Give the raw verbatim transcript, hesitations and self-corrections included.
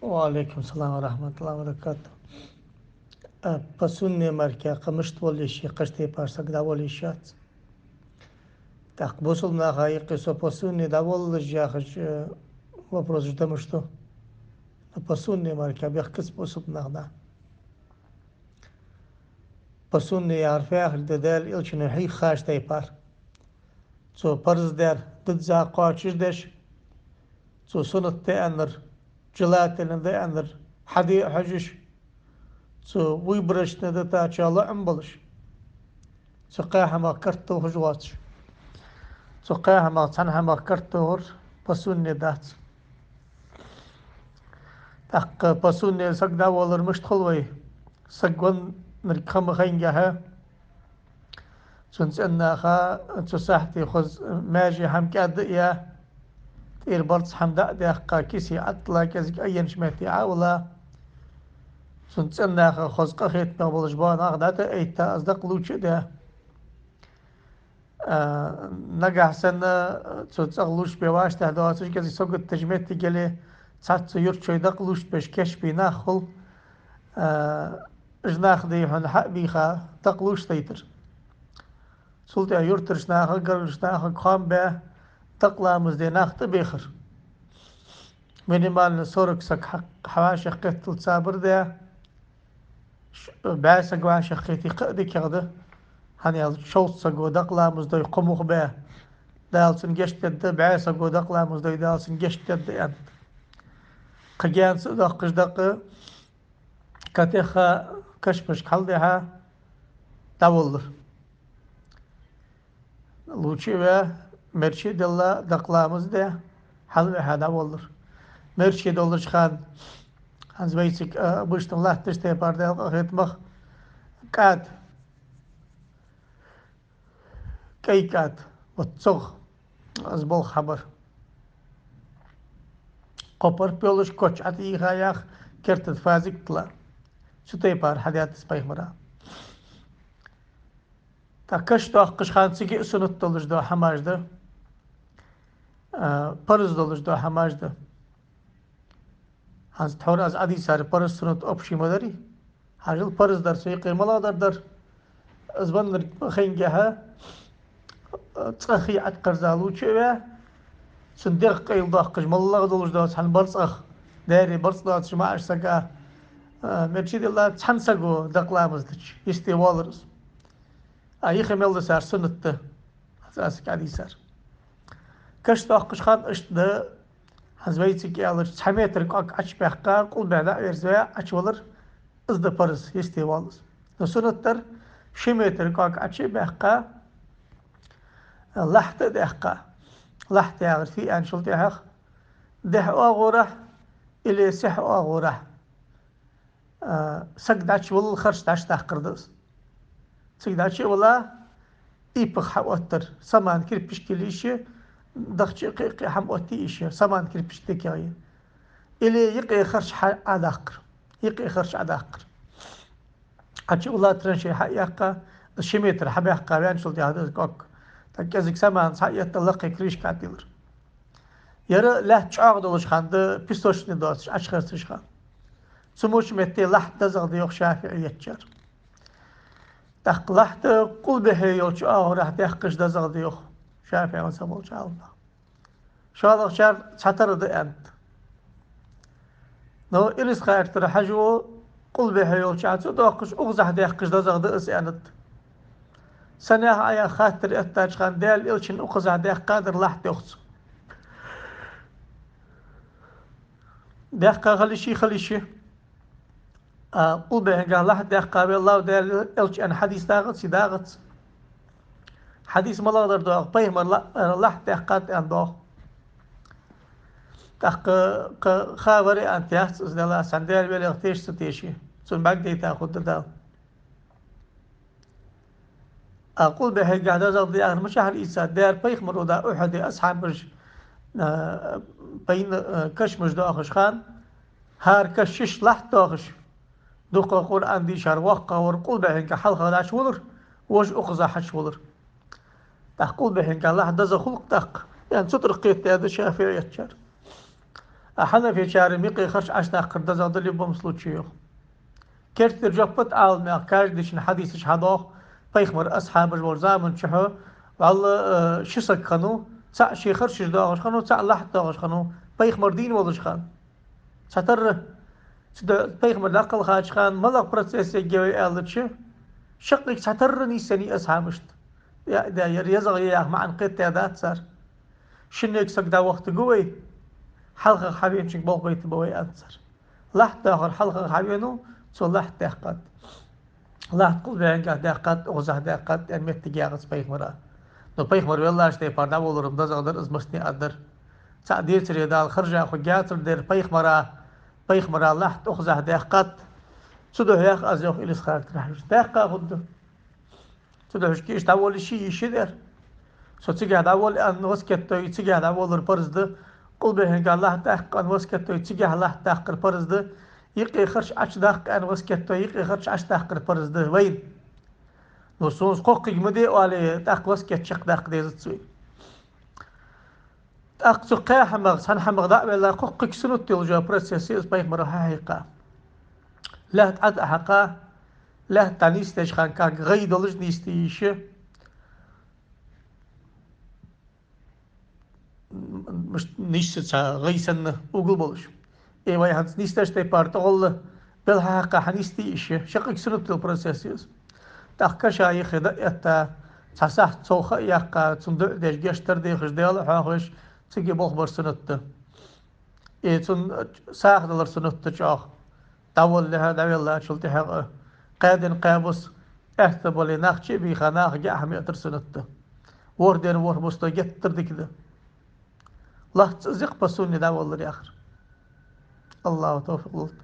Ва Ӏалайкум салам ва рахьматуллахӀи ва баракатухӀ. А, по сунне мара кхы мишта вола йиш я, кхыча тайпара саг дӀавола йиш яц. ТӀаккха бусалба наха юкъе со по сунне дӀаволалаш яхаш, э, вопросаш да мишта? Но по сунне мара кхы бехкац бусалба нах дӀа. По сунне яхар фу яхар да, Даьла Элчано хьийхача тайпара. Цо парз даьр дизза кхоачашдеш, цо суннат да аьннар желательно да аьннар хьаде а хьожаш, цо выборочно да тӀаккха лоӀам болаш. Цу кхаь хӀамах карт тохаш воацаш. Цу кхаь хӀамах цхьан хӀамах карт тохар по сунне дац. ТӀаккха по сунне саг дӀаволлар мишта хул вай? Саг веннарг ха ма хайнгахьа, цун цӀен наха цу сахьте хоза маьже хӀама кӀаьда а яь, тӀера барзкъа хӀама дӀа а даьккха, кисе Ӏаттала кӀезига айенча метте Ӏо а вала, цун цӀен наха хоза къахетамегӀа болаш бола нах дӀатӀа а айтта, из дакъа лувча а даь. А, нагахь санна цу цӀагӀа лувчабе вӀаштӀехьа доацаш, кӀезига саготтача метте яле, цхьацца юртарчой дакъа лувчабеш кийчбе нах хул, а, уж нах дий хьона хьа а бийха, дакъа лувчадайтар. Цул тӀехьа юртарча наха, гаргарча наха хоам баь, дакъа ламаз де нах тӀабехар. Минимально сорок саг хьа-, хьа вӀашагӀкхетталца сабар даь, ш-, бӀаь саг вӀашагӀкхете кхы а дикагӀа да, хӀана аьлча шовзткъа саго дакъа ламаз дой кхо мух баь, Дала цунна гешт дергда, бӀаь саго дакъа ламаз дой, Дала цунна гешт дергда аьннад. Кхы гаьна ца доаккхаш дакъа, кхы тӀехьа кашамашка хьалдихьа, дӀаволлар. Лувча а ваь, мерчи а делла, дакъа ламаз а даь, хьалвихьа дӀаволлар. Мерчи долча хана, хӀанз вайцига, а, обычно латташ тайпара, Даьла къахетамах, кӀад, кӀай кӀад, вот цогӀа, из болх хьабар. Кхо парпа йолаш, коч ӀотӀайийха, яха, керта тӀа фазик тилла. Цу тайпара хьадаьд из пайхамара. ТӀаккха каш доаккхаш хана цига а суннат долаш дола хӀамаш да, а, парз долаш дола хӀамаш да. ХӀанз тхьовра аз Ӏодийцар парз, суннат общий ма дарий. Хьажал, парз дар цу юкъе малагӀа дар дар. Из веннарг хайнгахьа, цкъа хий Ӏоткъарза лувча а ваь, цун дегӀ къайладоаккхаш, малагӀа долаш дола цхьан барзкъах, даьра барзкъа доацаш маӀача сага, а, мерчи делла, цхьан саго дакъа ламаз дича, йисте воаллар из. А, юха мел да цар суннат да, аз цига Ӏодийцар. Каш доаккхаш хана иштта да, хӀанз вайцига аьлча, цхьа метр кӀоаг Ӏочубаьккха, къулбехьа дӀа а верзаваь, Ӏочувалар, из да парз, йисте воалл из. Но суннат дар ши метр кӀоаг Ӏочу а баьккха, лахьта а даьккха. Лахьта яхар фу я аьнначул тӀехьагӀа, дехьа оагӀорахьа или сехьа оагӀорахьа, а, саг дӀачуваллал харш дӀачудаккхар да из. Цига дӀачу а вала, ийппах хьаоттар, саман кирпишк йила йиш я, дахча а, кхы а, кхы а хӀама отта йиш я, саман кирпишк дикагӀа я. Или юкъе харш хьа-, Ӏодаккхар. Юкъе харш Ӏодаккхар. Ӏочу а вала, траншей хьа а яьккха, ши метр хьабаьккха ваьнначул тӀехьагӀа да из кӀоаг. ТӀаккха кӀезига саманца хьа а етта, лакхе крышка тӀа тиллар. Ер лаьтта чӀоагӀа долаш хана да, песочный доацаш, Ӏочухерцаш хана. Цу моча метте лахьта дезагӀа да йоах ШафиӀийятчар. ТӀаккха лахьта къулбехьа йолча оагӀорахьа даьккхача дезагӀа да йоах ШафиӀий мазхӀаб болча Ӏаламнаха. ШоллагӀчар цхьатарра да аьннад. Но Илисха-Юртара Хьажо къулбехьа йолча цу доаккхаш, укхазахьа даьккхача дезагӀа да из аьннад. Сенах Ӏа яха хаттар эттача хана, Даьла Элчано укхазахьа даьккха дар лахьта, йоах цо. Даьккха хила йиш я, хила йиш я. А, къулбехьенгахьа лахьта даьккха велла ва Даьла Элча аьнна хьадис дагӀац, дагӀац. Хьадис малагӀа дар доагӀа, пайхамара ла-, лахьта даьккхад аьнна доагӀа. ТӀаккха кхы ха вариант яц из, Даьла, цхьан Даьла велех теша, ца теша, цунна бӀаргадайта хургда Дала. А къулбехьенгахьа дезагӀа да яхар мичахьара ийцад? Дера пайхамара да Ухьуде асхьабаш, а, пайна, а, кашамаш доахаш хана, хӀара каш шишша лахьта доахаш, дукха Къуръан дийшар воккхагӀвар къулбехьенгахьа хьалха дӀачувулар, вож укхаза хьачувулар. ТӀаккха къулбехьенгахьа лахьта деза хул-кх тӀаккха, аьнна, цу тӀара кхетадаьд ШафиӀийятчар. А хьанафечар юкъе харц Ӏочудаккхар дезагӀа да любом случае, йоах. Керттера жоп да Ӏаламнаха, каждыйчун хьадисаш хьадоагӀа, пайхамара асхьабаш волча заман чухь, валлахӀи, э, ши саг хиннав, цаӀ ший харцаш доагӀаш хиннав, цаӀ лахьт доагӀаш хиннав, пайхамар дийна волча хана. Цхьатарра, цу ду-, пайхамар дӀакхалхача хана малагӀа процесс ергья вай аьлча, шаккхе цхьатарра нийсъеннай асхьабашта. Я, да, ер езагӀа я яха маӀан кхетадаьдац цар. Шиннега саг дӀавахийтаргва вай, хьалхагӀа хьавеначунга болх байтаргба вай, аьннад цар. Лахьт доахар хьалхагӀа хьавенав, цо лахьт даьккхад. Лахьт къулбехьенгахьа даьккхад, укхазахьа даьккхад аьнна моттиг яхац пайхамара. Но пайхамар веллача тайпара дӀаволлар-м дезагӀа дар, из массане а дар. ЦаӀ децаре Дала харжа хургьяцар дер пайхамара, пайхамара лахьт укхазахьа даьккхад. Цудухьа яха аз, йоах, Илисха-Юртарча хьажа. Даьккха хургда. Цудухьа шийга иштта дӀаволла йиш йий, йиш я дер. Со цигахьа дӀаволла аьнна васкет дой, цигахьа дӀаволлар парз да. Къулбехьенгахьа лахьт даккха аьнна васкет дой, цигахьа лахьт даккхар парз да. Юкъе харц Ӏочудаккха аьнна васкет дой, юкъе харц Ӏочудаккхар парз да вайна. Но сона кхоккхе ма де оале, тӀаккха васкет чакхдаккха дезац вай. ТӀаккха цу кхаь хӀамах, цхьан хӀамах дӀа а велла, кхоккхе суннат йолаш йола процесс я из пайхамара хьахьекха. Лаьтта Ӏо а хьекха, лаьтта дӀанийсдеча хана кӀаьнк гӀай долаш нийсде йиш я. М-, мишта нийсса цхьа гӀай санна угол болаш. Э, вай хӀанз нийсдеча тайпара тӀагӀолла, бел хьахьекха хьанийсде йиш я, шаккхе суннат йола процесс я из. ТӀаккха каша юххе дӀа а этта, цхьа сахьат цох а яьккха, цунна дуӀа деш, гешт дар дехаш, Даьла хьоахавеш, цига болх бар суннат да. Э, цунна сагӀа далар суннат да чӀоагӀа. ДӀаволлалехьа, дӀавеллачул тӀехьагӀа а кхаь ден кхаь бус, аьттув бале, нах чу а бийха, нахага а хьаметар суннат да. ВорхӀ ден ворхӀ бус дой геттара дика да. Лоацца зикъ по сунне дӀаволлар яхар. АллахӀа товфикъ лолда.